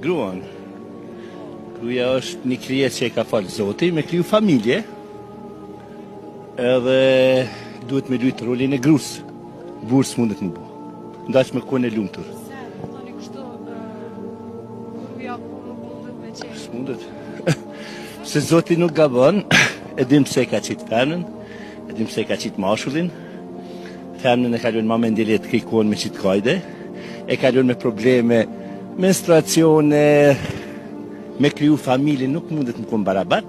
Gruan. Gruaja është një krijesë që e ka falë Zoti, me kriju familje, edhe duhet me lujtë rolin e grus. Burrë s'mundet me bo. Ndaç me konë e lumtur. Se, po thoni kështu, gruaja burrë nuk mundet me qenë. S'mundet. Se Zoti nuk gabon, e dim pse e ka qitë femnën, e dim pse e ka qitë mashullin, Femnën e ka lënë ma mendjeletë krejt kohën me qitë kajde, e ka lënë me probleme, menstruacione, me kriju familje, nuk mundet me konë barabar.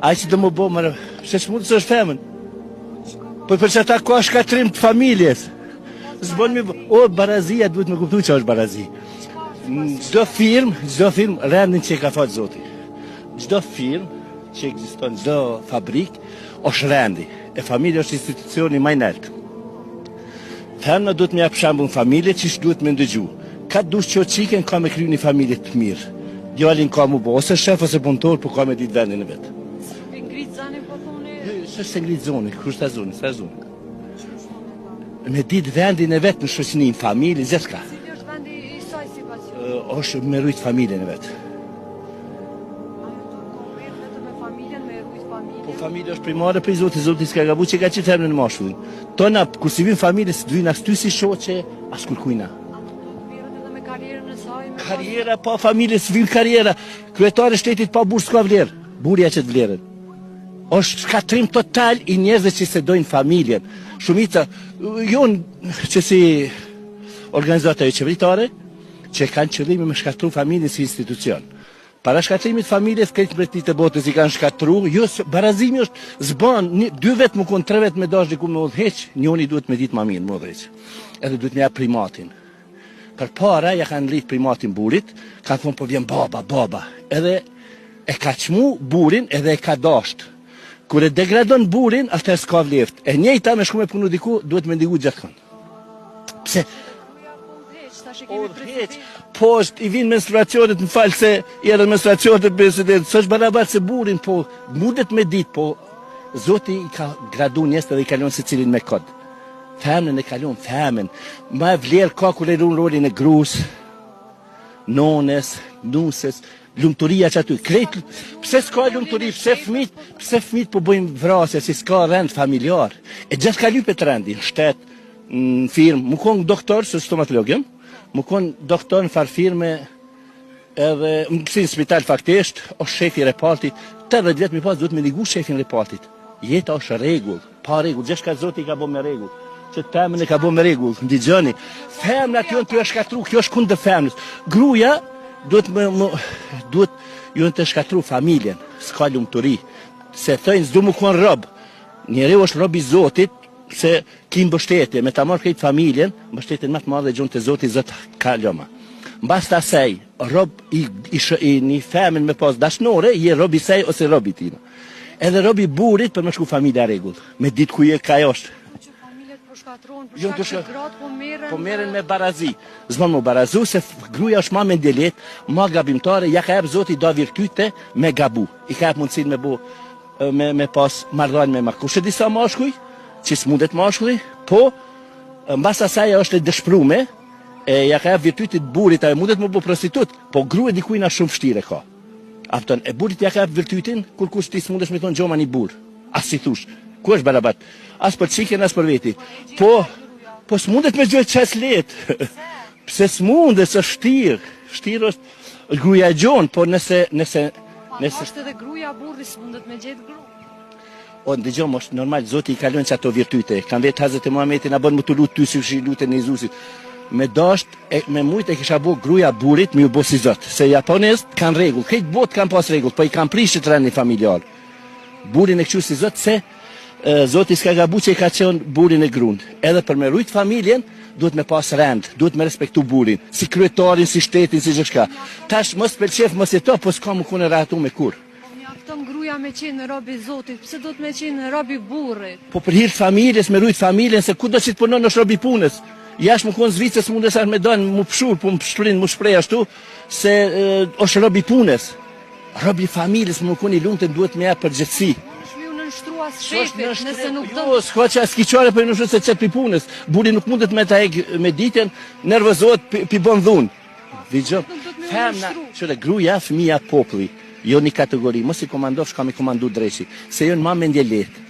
Ai që do më bo, mërë, pse s'mundet se është femën? Po për që ata ka shkatrim të familjes. S'bon mi, o, barazia, duhet me kuptu që është barazi. Çdo firmë, çdo firmë, rendin që e ka falë Zoti. Çdo firmë që ekziston, çdo fabrikë, është rendi. E familja është institucioni ma i naltë. Femna duhet me jap shembull në familje qysh duhet me ndëgju. Ka dush që çikën ka me kriju një familje të mirë. Djalin ka mu bo, ose shef ose punëtor, po ka me ditë vendin e vet. E ngrit zanin po thoni? S'është se ngrit zoni, kush ta zoni, sa zoni. Me ditë vendin e vet në shoqëni, në familje, gjithka. Cili është vendi i saj sipas ju? Është me rujt familjen e vet. Po familja është primare prej Zotit, Zoti s'ka gabu që ka qitë femnën e mashullin. Tona, kur s'i vin familjes, s'të vin as ty si shoqe, as kurkujna. Karriera pa familje, s'vin karriera. Kryetari i shtetit pa burrë s'ka vlerë. Burri ja qet vlerën. Është shkatrim total i njerëzve që s'e dojnë familjen. Shumica, jo që si organizata joqeveritare, që kanë qëllimin me shkatru familjen si institucion. Para shkatrimit familjes, krejt mbretëritë e botës i kanë shkatru, jo, barazimi është, s'ban, një, dy vetë me konë, tre vetë me dash diku me udhëheq, njoni duhet me ditë ma mirë me udhëheq, edhe duhet me ja primatin. Përpara ja kanë rrit primatin burrit, kanë thonë po vjen baba, baba, edhe e ka çmu burrin edhe e ka dasht. Kur e degradon burrin, atëherë s'ka vleftë. E njëjta me shku me punu diku, duhet me ndigu gjithkund. Pse? Udhëheq, po është i vinë menstruacionet, më falë se i erdhën menstruacionet e president, s'është barabar se burrin, po mundet me ditë, po Zoti i ka gradu njerëzit dhe i ka lon secilin me kod. Femnën e ka lon femën, ma e vlerë ka kur e run rolin e grus, nonës, nuses, lumturia që aty, krejt, pse s'ka lumturi, pse fmit, pse fmit po bëjnë vrasje, si s'ka rend familjar, e gjithë ka lypet rendi, në shtet, në firmë, mu konë doktor, se stomatolog jam, mu konë doktor në farë firme, edhe në kësi në spital faktisht, është shefi i repartit, 80 vjet mi pas, duhet me nigu shefin e repartit. Jeta është rregull. Pa rregull, gjithçka Zoti i ka bo me rregull. Që femën e ka bo me rregull, ndigjoni. Femnat janë tu e shkatru, kjo është kundër femnës. Gruaja duhet më, më duhet janë tu shkatru familjen, s'ka lumturi. Se thojnë s'du me kon rob. Njeriu është rob i Zotit, se ki mbështetje, me ta marrë krejt familjen, mbështetjen më të madhe gjon te Zoti, Zot kaloma. Mbas asaj, rob i, i, i një femën me pas dashnore, je rob i saj ose rob i tina. Edhe robi i burrit për me shku familja rregull, me ditë ku je ka është. Që familjet po shkatërrohen, për shkak se gratë po merren po merren me barazi. S'bon mu barazu se gruaja është ma mendjeletë, ma gabimtare, ja ka jep Zoti do virtyte me gabu. I ka jep mundësinë me bu me me pas marrëdhënie me ma kush e di sa mashkuj, që s'mundet mashkulli, po mbas asaj është e dëshprume, e ja ka jep virtytit burrit, ajo mundet me bu prostitut, po grua dikujna shumë vështirë e ka. A kupton, e burrit ja ka jep virtytin, kurkush ti s'mundesh me thonë gjoma një burr. As si thush, ku është barabart? As për çikën, as për veti. Po, po s'mundet me gjet qaq lehtë. Pse s'mundet, se shtirë. Shtirë është, gruaja e gjon, po nëse, nëse, Pa nëse... është edhe gruaja burri s'mundet me gjetë gru. O, ndëgjo, është normal, Zoti i ka lënë që ato virtyte. Kanë vetë Hazreti Muhameti na bën më të lutë ty si i lutën Jezusit. Me dasht, e, me mujt e kisha bo gruja burrit me ju bo si Zot. Se japonezët kanë rregull, krejt botë kanë pas rregull, po i kanë prishë rendin familjar. Burrin e këqu si Zot se e, Zoti s'ka gabu që i ka qenë burrin e grun. Edhe për me rujt familjen, duhet me pas rend, duhet me respektu burrin, si kryetarin, si shtetin, si gjithçka. Tash mos pëlqef, mos jeto, po s'ka më kune rahatu me kur. Po mjafton gruaja me qenë rob i Zotit, pse duhet me qenë rob i burrit? Po për hir të familjes, me rujt familjen, se kudo që të punon është rob i punës. Jashtë më konë Zvicër, s'mundesh as me dalë, mu pshur, po më shprin, mu shprej ashtu, se e, është rob i punës. Rob i familjes, më konë i lumtun, duhet me jap përgjegjësi. Është me ju nënshtru as shefit, nëse nuk do. Jo, s'ka që s'ki çare për nënshtru se qet pi punës. Burri nuk mundet me ta hek me ditën, nervozohet, pi, pi bën dhunë. Dëgjo. me u Femna, nënshtru. qyre gruja, fëmija, populli, jo një kategori, mos i komandofsh ka me komandu dreqi, se janë ma mendje lehtë.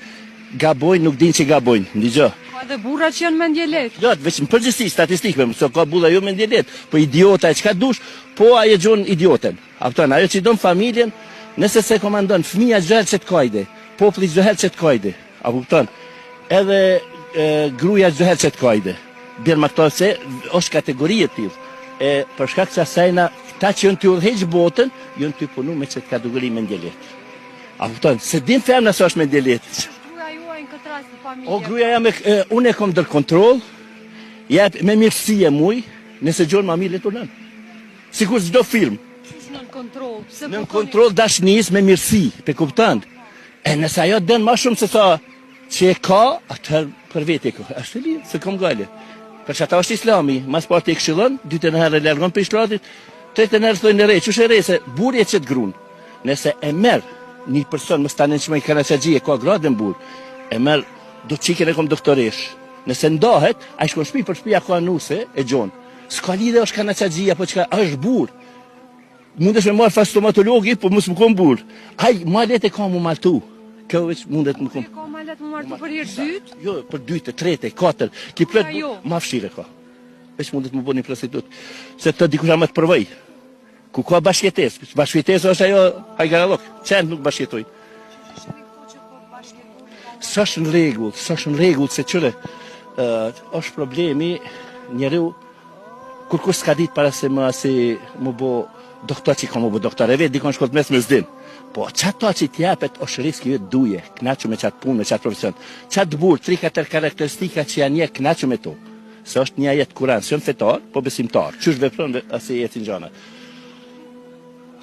Gabojnë, nuk dinë që gabojnë, ndigjo. Ka edhe burra që janë mendje lehtë. Plot, veç në përgjithësi statistikë, se ka burra jo mendje lehtë, po idiota e çka dush, po ai e gjon idioten. A kupton, ajo që don familjen, nëse s'e komandon fëmija çdo herë qet kajde, populli çdo herë qet kajde. A kupton? Edhe e, gruaja çdo herë qet kajde. Bjer ma këto se është kategori e tillë. E për shkak të asajna, këta që janë të udhëheq botën, janë të punu me qet kategori mendjelehtë. A kupton? Se din femna se është mendjelehtë. Është gruaja juaj në këtë rast në familje. O gruaja jam e, e, unë e kom ndër kontroll, jep me mirësi e muj, nëse gjon ma mirë le të lën. Sikur çdo firmë. Qysh nën kontroll? Pse Nën po thoni? kontroll dashnisë me mirësi, pe kupton? E nëse ajo den ma shumë se sa që e ka, atëherë për vete ka. Është e lirë, se kom gale. Për që ata është islami, mas pari e këshillon, dytën herë e largon prej shtratit, tretën herë thonë e re, qysh e re se burri e qet grun. Nëse e merr një person mos ta nënçmoj kanaçaxhi e ka gradën burr, e merr do çikën e kom doktoresh. Nëse ndahet, ai shkon shtëpi për shtëpi ka nuse e gjon. S'ka lidhje është kanaçaxhi apo çka, është burr. Mundesh me marr fa stomatologi, po mos më kon burr. Ai ma lehtë e ka mu martu. Kjo veç mundet më kon. E ka ma lehtë mu martu për herë dytë? Jo, për dytë, tretë, katër, ki plot Jo. ma vështirë ka. Veç mundet më bëni prostitut. Se të dikush më të provoj. Ku ka bashkëjetesë? Bashkëjetesë është ajo hajgarallok. Qentë nuk bashkëjetojnë. S'është në rregull, s'është në rregull se qyre, ë është problemi njeriu kur kur s'ka ditë para se më asi më bo doktor që ka më bo doktor, e vetë dikon shkollë të mesme s'din. Po qato që t'jepet është riski jot duje, knaqu me qatë punë, me qatë profesion. Qatë burr, tri katër karakteristika që janë një knaqu me to. Se është një ajet Kuran, s'jam fetar, po besimtar. Qysh vepron asi ecin gjanat.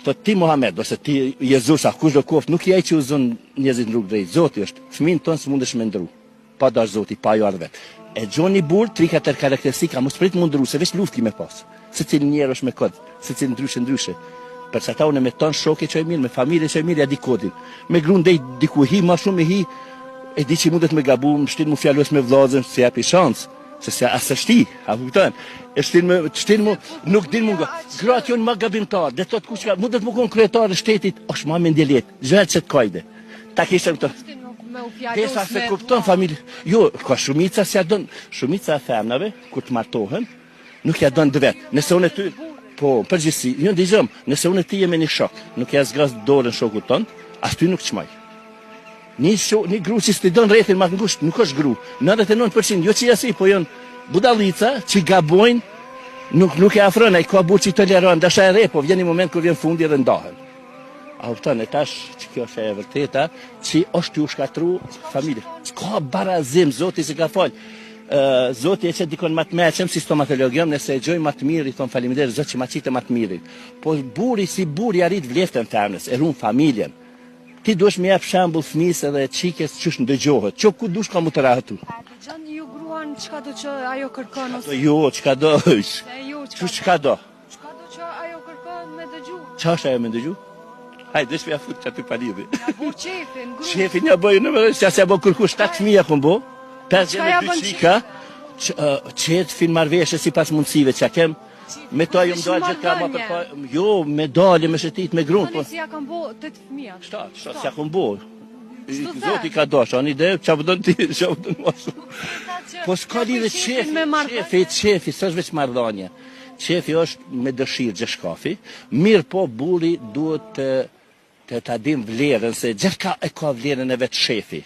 Thot ti Muhamed ose ti Jezus a kush do koft, nuk je ai që udhëzon njerëzit në rrugë drejt. Zoti është, fëmin tonë s'mundesh me ndru. Pa dash Zoti, pa ju ardh vet. E gjon një burr, tri katër karakteristika, mos prit mu ndru, se veç luftë ki me pas. Secili njeri është me kod, secili ndryshe ndryshe. Për çata unë me ton shokë që e mirë, me familje që e mirë, ja di kodin. Me grun dej diku hi, ma shumë hi, e di që mundet me gabu, më shtin mu fjalos me vllazën, se japi shans. Se se as është ti, a kupton? E shtin më, shtin më, nuk din më nga. Gratë janë më gabimtar, dhe thotë kush ka, mundet më kon kryetar i shtetit, është më mendjelet. Çdo herë çet kajde. Ta kishte këtë. Desa se kupton familje. Jo, ka shumica s'ja don, shumica e femnave kur të martohen, nuk ja don të vet. Nëse unë ty, po, përgjithësi, jo dëgjom, nëse unë ti jemi një shok, nuk ja zgjas dorën shokut tënd, as ty nuk çmoj. Një sho, një gru që s'ti don rrethin më të ngushtë, nuk është gru. 99% jo që jasi, po janë budallica që gabojnë, nuk nuk e afron, ai ka burrë që toleron, dasha e re, po vjen një moment kur vjen fundi edhe ndahen. A kupton, e tash që kjo është e vërteta, që është ju shkatru familje. Ka barazim, Zoti se ka fal. Ë Zoti e qet dikon më të meçëm si stomatolog jam, nëse e gjoj më të mirë, i thon faleminderit Zot që ma qite më të mirin. Po burri si burri arrit vleftën femrës, e ruan familjen. Ti duhesh me jap shembull fëmijës edhe çikës qysh ndëgjohet. Ço ku dush ka mu të rahatu. A dëgjon ju gruan çka do që ajo kërkon ose Jo, çka do? Jo, çka Qysh çka do? Çka do që ajo kërkon me dëgju? Qa është ajo me dëgju? Hajde, veç me ja fut që aty pa lidhje. Ja bo qefin, gru. Qefin ja bëj në më, që s'ja bo kërkush, 7 fëmija kom bo, 5 Çka ja me bën 2 çika, qefin marrëveshje sipas mundësive që kem, me to jom dalë gjithë ka ma për pa, jo, me dalë, me shëtit, me grun, po. Si ja kam bo 8 fëmija. Shtat, shtat, s'ja kom bo. S'do the. Zoti ka dashur, ani ide, çfarë po don ti, çfarë po don më shumë. Po s'ka lidhje qefi, qefi, qefi, s'është veç marrëdhënie. Qefi është me dëshirë gjithçkafi, mirë po burri duhet të të ta dim vlerën se gjithka e ka vlerën e vet shefi.